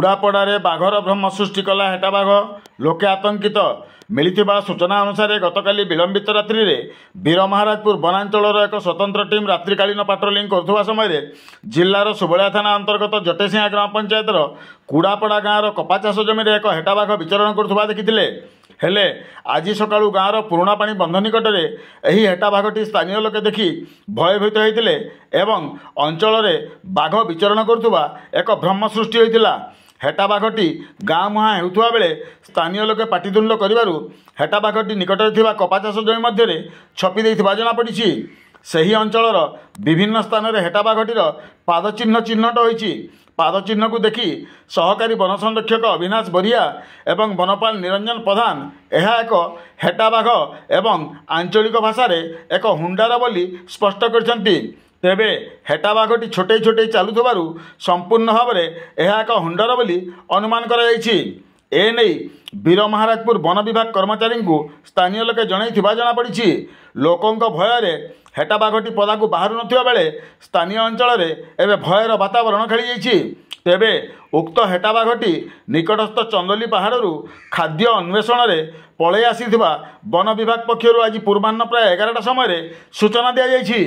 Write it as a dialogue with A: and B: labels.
A: କୁଡ଼ାପଡ଼ାରେ ବାଘର ଭ୍ରମ ସୃଷ୍ଟି କଲା ହେଟା ବାଘ, ଲୋକେ ଆତଙ୍କିତ। ମିଳିଥିବା ସୂଚନା ଅନୁସାରେ ଗତକାଲି ବିଳମ୍ବିତ ରାତ୍ରିରେ ବୀରମହାରାଜପୁର ବନାଞ୍ଚଳର ଏକ ସ୍ୱତନ୍ତ୍ର ଟିମ୍ ରାତ୍ରିକାଳୀନ ପାଟ୍ରୋଲିଂ କରୁଥିବା ସମୟରେ ଜିଲ୍ଲାର ସୁବଳିଆ ଥାନା ଅନ୍ତର୍ଗତ ଜଟେସିଂହା ଗ୍ରାମ ପଞ୍ଚାୟତର କୁଡ଼ାପଡ଼ା ଗାଁର କପା ଚାଷ ଜମିରେ ଏକ ହେଟା ବାଘ ବିଚରଣ କରୁଥିବା ଦେଖିଥିଲେ। ହେଲେ ଆଜି ସକାଳୁ ଗାଁର ପୁରୁଣା ପାଣି ବନ୍ଧ ନିକଟରେ ଏହି ହେଟା ବାଘଟି ସ୍ଥାନୀୟ ଲୋକେ ଦେଖି ଭୟଭୀତ ହୋଇଥିଲେ ଏବଂ ଅଞ୍ଚଳରେ ବାଘ ବିଚରଣ କରୁଥିବା ଏକ ଭ୍ରମ ସୃଷ୍ଟି ହୋଇଥିଲା। ହେଟା ବାଘଟି ଗାଁ ମୁହାଁ ହେଉଥିବା ବେଳେ ସ୍ଥାନୀୟ ଲୋକେ ପାଟିତୁଣ୍ଡ କରିବାରୁ ହେଟା ବାଘଟି ନିକଟରେ ଥିବା କପା ଚାଷ ଜମି ମଧ୍ୟରେ ଛପି ଦେଇଥିବା ଜଣାପଡ଼ିଛି। ସେହି ଅଞ୍ଚଳର ବିଭିନ୍ନ ସ୍ଥାନରେ ହେଟା ବାଘଟିର ପାଦଚିହ୍ନ ଚିହ୍ନଟ ହୋଇଛି। ପାଦଚିହ୍ନକୁ ଦେଖି ସହକାରୀ ବନ ସଂରକ୍ଷକ ଅବିନାଶ ବରିଆ ଏବଂ ବନପାଳ ନିରଞ୍ଜନ ପ୍ରଧାନ ଏହା ଏକ ହେଟା ବାଘ ଏବଂ ଆଞ୍ଚଳିକ ଭାଷାରେ ଏକ ହୁଣ୍ଡାର ବୋଲି ସ୍ପଷ୍ଟ କରିଛନ୍ତି। ତେବେ ହେଟା ବାଘଟି ଛୋଟେଇ ଛୋଟେଇ ଚାଲୁଥିବାରୁ ସମ୍ପୂର୍ଣ୍ଣ ଭାବରେ ଏହା ଏକ ହୁଣ୍ଡର ବୋଲି ଅନୁମାନ କରାଯାଇଛି। ଏନେଇ ବୀରମହାରାଜପୁର ବନ ବିଭାଗ କର୍ମଚାରୀଙ୍କୁ ସ୍ଥାନୀୟ ଲୋକେ ଜଣାଇଥିବା ଜଣାପଡ଼ିଛି। ଲୋକଙ୍କ ଭୟରେ ହେଟା ବାଘଟି ପଦାକୁ ବାହାରୁ ନଥିବା ବେଳେ ସ୍ଥାନୀୟ ଅଞ୍ଚଳରେ ଏବେ ଭୟର ବାତାବରଣ ଖେଳିଯାଇଛି। ତେବେ ଉକ୍ତ ହେଟା ବାଘଟି ନିକଟସ୍ଥ ଚନ୍ଦଲି ପାହାଡ଼ରୁ ଖାଦ୍ୟ ଅନ୍ୱେଷଣରେ ପଳାଇ ଆସିଥିବା ବନ ବିଭାଗ ପକ୍ଷରୁ ଆଜି ପୂର୍ବାହ୍ନ ପ୍ରାୟ 11ଟା ସମୟରେ ସୂଚନା ଦିଆଯାଇଛି।